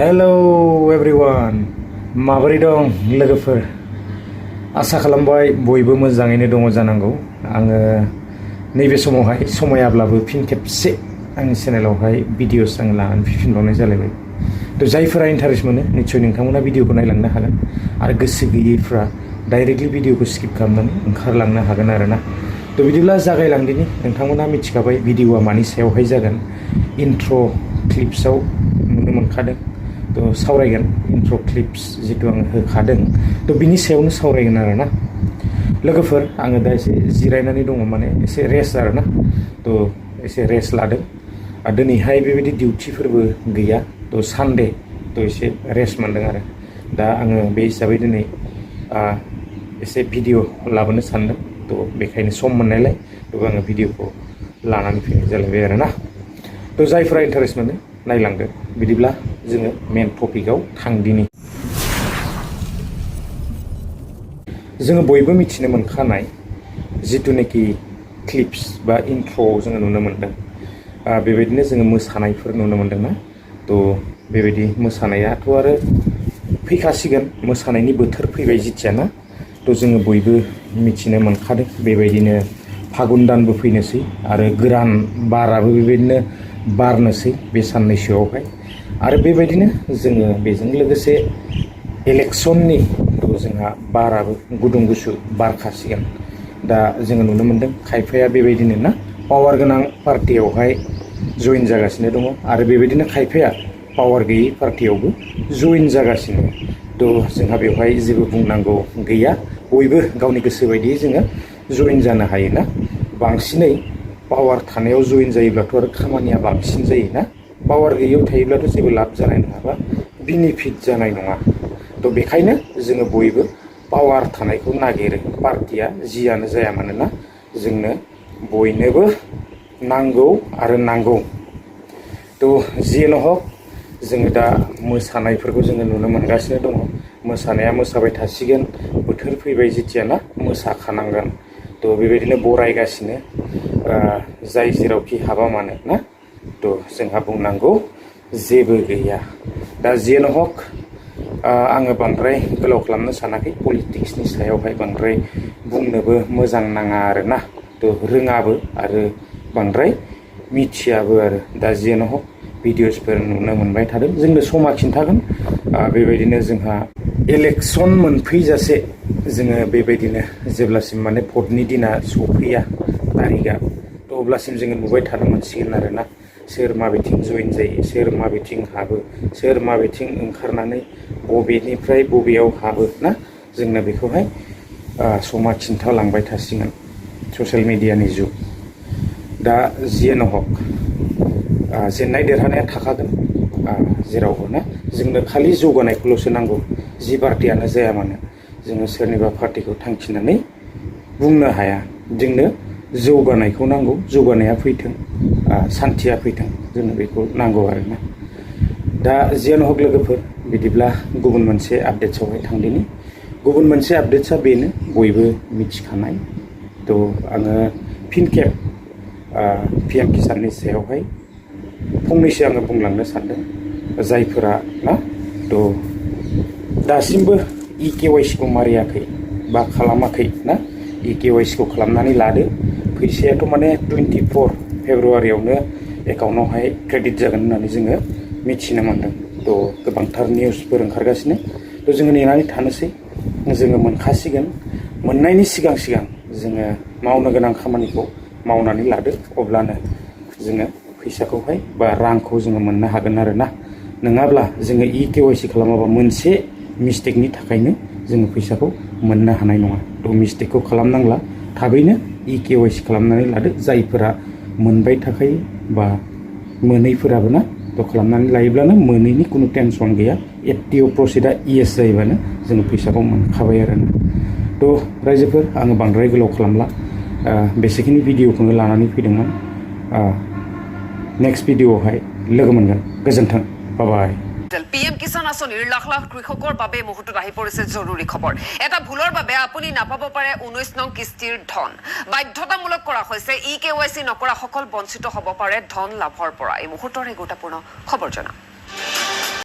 hello everyone माबोरै दं लोगोफोर आसा खालामबाय बयबो मोजाङैनो दङ जानांगौ आङो नैबे समावहाय समायाब्लाबो फिन खेबसे आंनि चेनेलावहाय भिडिअस आं लानानै फैफिनबावनाय जालायबाय थ' जायफोरा इन्टारेस्ट मोनो निस्सय नोंथांमोना भिडिअखौ नायलांनो हागोन आरो गोसो गैयैफ्रा डाइरेक्टलि भिडिअखौ स्किप खालामनानै ओंखारलांनो हागोन आरोना थ' बिदिब्ला जागायलांदिनि नोंथांमोना मिथिखाबाय भिडिअआ मानि सायावहाय जागोन इन्ट्र' क्लिप्सआव नुनो मोनखादों थ' सावरायगोन इन्ट्र' क्लिप्स जितु आं होखादों थ' बिनि सायावनो सावरायगोन आरोना लोगोफोर आङो दा एसे जिरायनानै दङ माने एसे रेस्ट आरोना थ' एसे रेस्ट लादों आरो दिनैहाय बेबायदि डिउटिफोरबो गैया थ' सानडे थ' एसे रेस्ट मोनदों आरो दा आङो बे हिसाबै दिनै एसे भिडिअ लाबोनो सानदों थ' बेखायनो सम मोननायलाय थ' आङो भिडिअखौ लानानै फैनाय जालायबाय आरोना थ' जायफोरा इन्टारेस्ट मोनो नायलांदो बिदिब्ला जोङो मेन टपिकआव थांदिनि जोङो बयबो मिथिनो मोनखानाय जिथुनाखि क्लिप्स बा इन्ट्र'आव जोङो नुनो मोन्दों बेबायदिनो जोङो मोसानायफोर नुनो मोन्दों ना थ' बेबायदि मोसानायाथ' आरो फैखासिगोन मोसानायनि बोथोर फैबाय जिथियाना थ' जोङो बयबो मिथिनो मोनखादों बेबायदिनो फागुन दानबो फैनोसै आरो गोरान बाराबो बेबायदिनो बारनोसै बे साननैसोआवहाय आरो बेबायदिनो जोङो बेजों लोगोसे इलेक्सननि जोंहा बाराबो गुदुं गुसु बारखासिगोन दा जोङो नुनो मोन्दों खायफाया बेबायदिनो ना पावार गोनां पार्टियावहाय जइन जागासिनो दङ आरो बेबायदिनो खायफाया पावार गैयै पार्टियावबो जइन जागासिनो थ' जोंहा बेवहाय जेबो बुंनांगौ गैया बयबो गावनि गोसो बायदियै जोङो जइन जानो हायोना बांसिनै पावार थानायाव जइन जायोब्लाथ' आरो खामानिया बांसिन जायोना पावार गैयैयाव थायोब्लाथ' जेबो लाब जानाय नङा बा बेनिफिट जानाय नङा थ' बेखायनो जोङो बयबो पावार थानायखौ नागिरो पार्टिया जियानो जाया मानोना जोंनो बयनोबो नांगौ आरो नांगौ थ' जियानो हक जोङो दा मोसानायफोरखौ जोङो नुनो मोनगासिनो दङ मोसानाया मोसाबाय थासिगोन बोथोर फैबाय जेथियाना मोसाखानांगोन थ' बेबायदिनो बरायगासिनो जाय जेरावखि हाबा मानो ना थ' जोंहा बुंनांगौ जेबो गैया दा जियानो हक आङो बांद्राय गोलाव खालामनो सानाखै पलिटिक्सनि सायावहाय बांद्राय बुंनोबो मोजां नाङा आरोना थ' रोङाबो आरो बांद्राय मिथियाबो आरो दा जियानो हक भिडिअसफोर नुनो मोनबाय थादों जोंनो समा खिन्थागोन बेबायदिनो जोंहा इलेक्सन मोनफैजासे जोङो बेबायदिनो जेब्लासिम माने भटनि दिना सफैया तारिखआ थ' अब्लासिम जोङो नुबाय थानो मोनसिगोन आरोना सोर माबेथिं जइन जायो सोर माबेथिं हाबो सोर माबेथिं ओंखारनानै बबेनिफ्राय बबेयाव हाबो ना जोंनो बेखौहाय समा खिन्थालांबाय थासिगोन ससियेल मिडियानि जुग दा जियानो हक जेननाय देरहानाया थाखागोन जेरावबो ना जोंनो खालि जौगानायखौल'सो नांगौ जि पार्टियानो जाया मानो जोङो सोरनिबा पार्टिखौ थांखिनानै बुंनो हाया जोंनो जौगानायखौ नांगौ जौगानाया फैथों सान्थिया फैथों जोंनो बेखौ नांगौ आरोना दा जियानो हक लोगोफोर बिदिब्ला गुबुन मोनसे आपडेट्सआवहाय थांदिनि गुबुन मोनसे आपडेट्सआ बेनो बयबो मिथिखानाय थ' आङो फिन खेब PM किसाननि सायावहाय फंनैसो आङो बुंलांनो सानदों जायफोरा ना थ' दासिमबो EKYC खौ मारियाखै बा खालामाखै ना EKYC खौ खालामनानै लादो फैसायाथ' माने 24 फेब्रुवारियावनो एकाउन्टावहाय क्रेडिट जागोन होननानै जोङो मिथिनो मोन्दों थ' गोबांथार निउसफोर ओंखारगासिनो थ' जोङो नेनानै थानोसै जोङो मोनखासिगोन मोननायनि सिगां जोङो मावनो गोनां खामानिखौ मावनानै लादो अब्लानो जोङो फैसाखौहाय बा रांखौ जोङो मोननो हागोन आरोना नङाब्ला जोङो EKYC खालामाबा मोनसे मिस्टेकनि थाखायनो जोङो फैसाखौ मोननो हानाय नङा थ' मिस्टेकखौ खालामनांला थाबैनो EKYC खालामनानै लादो जायफोरा मोनबाय थाखायो बा मोनैफोराबो ना थ' खालामनानै लायोब्लानो मोनैनि खुनु टेनसन गैया FTO प्रसिडा इएस जायोबानो जोङो फैसाखौ मोनखाबाय आरोना थ' रायजोफोर आङो बांद्राय गोलाव खालामला बेसेखिनि भिडिअखौनो लानानै फैदोंमोन नेक्स्ट भिडिअआवहाय लोगो मोनगोन गोजोन्थों बाय PM কিষাণ আঁচনিৰ লাখ লাখ কৃষকৰ বাবে মুহূৰ্তত আহি পৰিছে জৰুৰী খবৰ এটা ভুলৰ বাবে আপুনি নাপাব পাৰে 19 নং কিস্তিৰ ধন বাধ্যতামূলক কৰা হৈছে EKYC নকৰা সকল বঞ্চিত হ'ব পাৰে ধন লাভৰ পৰা এই মুহূৰ্তৰ এই গুৰুত্বপূৰ্ণ খবৰ জনা